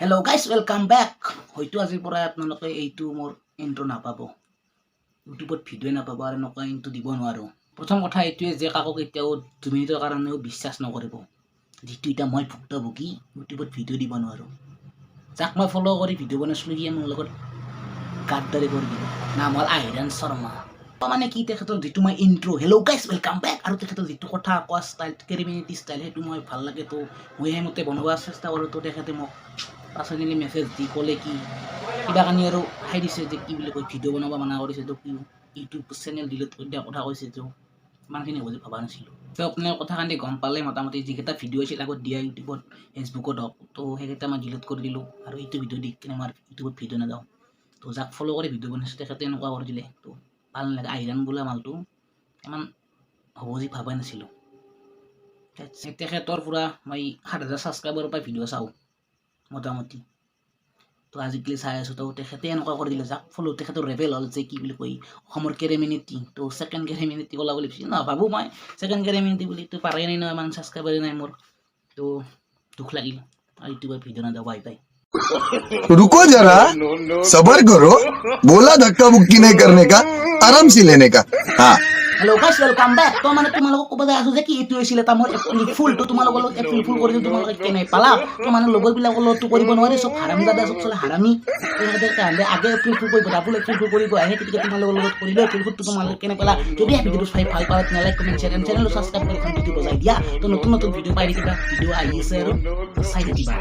Hello guys, welcome back. হয়তো আজিৰ পৰাই আপোনালোকে এইটো মোৰ ইণ্ট্ৰ' নাপাব, ইউটিউবত ভিডিঅ' নাপাব আৰু এনেকুৱা ইণ্ট্ৰ' দিব নোৱাৰোঁ। প্ৰথম কথা এইটোৱে যে কাকো কেতিয়াও 2 মিনিটৰ কাৰণেও বিশ্বাস নকৰিব। যিটো এতিয়া মই ভুক্তভোগী, ইউটিউবত ভিডিঅ' দিব নোৱাৰোঁ। যাক মই ফ'ল' কৰি ভিডিঅ' বনাইছিলোঁ, সি মোৰ লগত গাদ্দাৰি কৰি দিলে। নাম হ'ল আহিৰাণ শৰ্মা। মানে কি, তেখেতৰ যিটো মই intro, "Hello guys, welcome back", আৰু তেখেতৰ যিটো কথা কোৱা ষ্টাইল, কেৰিমিনিটি ষ্টাইল, সেইটো মই ভাল লাগে। তো মই সেইমতে বনোৱাৰ চেষ্টা কৰোঁ। তো তেখেতে মোক পাৰ্চনেলি মেছেজ দি ক'লে কি, কিবা কানি আৰু খাই দিছে যে কি বুলি কয়, ভিডিঅ' বনাব মানা কৰিছে। তো কি ইউটিউব চেনেল ডিলিট কৰি দিয়া কথা কৈছে। তো ইমানখিনি হ'ব বুলি ভবা নাছিলোঁ। তো আপোনাৰ কথা কানি গম পালে মোটামুটি যিকেইটা ভিডিঅ' আছিল আগত দিয়া ইউটিউবত, ফেচবুকত হওক, তো সেইকেইটা মই ডিলিট কৰি দিলোঁ আৰু এইটো ভিডিঅ' দি কিনে মই ইউটিউবত ভিডিঅ' নাযাওঁ। তো যাক ফ'ল' কৰি ভিডিঅ' বনাইছোঁ, তেখেতে এনেকুৱা কৰি দিলে, তো ভাল নালাগে। আহিৰাণ বোলা মালটো ইমান হ'ব যি ভবাই নাছিলোঁ। তেখেতৰ পূৰা মই 7000 ছাবস্ক্ৰাইবাৰৰ পৰা ভিডিঅ' চাওঁ মোটামুটি। তো আজিকালি চাই আছোঁ। তো তেখেতে এনেকুৱা কৰি দিলে, যাক ফ'ল' তেখেতৰ ৰেবেল হ'ল যে কি বুলি কয়, অসমৰ কেৰেমিনিটি। তো ছেকেণ্ড কেৰেমিনিটি ক'লা বুলি ভাবিছোঁ, নাভাবোঁ মই ছেকেণ্ড কেৰেমিনিটি বুলি। তো পাৰাই নাই ন, ইমান ছাবস্ক্ৰাইবাৰে নাই মোৰ। তো দুখ লাগিল আৰু ইউটিউবৰ ভিডিঅ' নাযাওঁ। Bye bye. रुको जरा, सबर करो। बोला धक्का मुक्की नहीं करने का, आराम से लेने का, हाँ। Hello guys, welcome back. তো মানে তোমালোকক ক'ব যাই আছোঁ যে কি, এইটো হৈছিলে এটা মোৰ এপ্ৰিল ফুল। তো তোমালোকৰ লগত এপ্ৰিল ফুল কৰিলোঁ, তোমালোকে কেনে পালা? তো মানে লগৰবিলাকৰ লগততো কৰিব নোৱাৰি, চব হাৰামজাদা, চব চলে হাৰামি। তেখেতে তাহাঁতে আগে এপ্ৰিল ফুল কৰিব, ডাবুল এপ্ৰিল ফুল কৰিব আহে। গতিকে তোমালোকৰ লগত কৰিলোঁ এপ্ৰিল ফুলটো, তোমালোকে কেনে পালা? যদি ভিডিঅ'টো চাই ভাল পালা, তেনে লাইক, কমেণ্ট, শ্বেয়াৰ এণ্ড চেনেলটো ছাবস্ক্ৰাইব কৰি ভিডিঅ' বজাই দিয়া। তো নতুন নতুন ভিডিঅ' পাই থাকিবা। ভিডিঅ' আহি আছে আৰু চাই থাকিবা।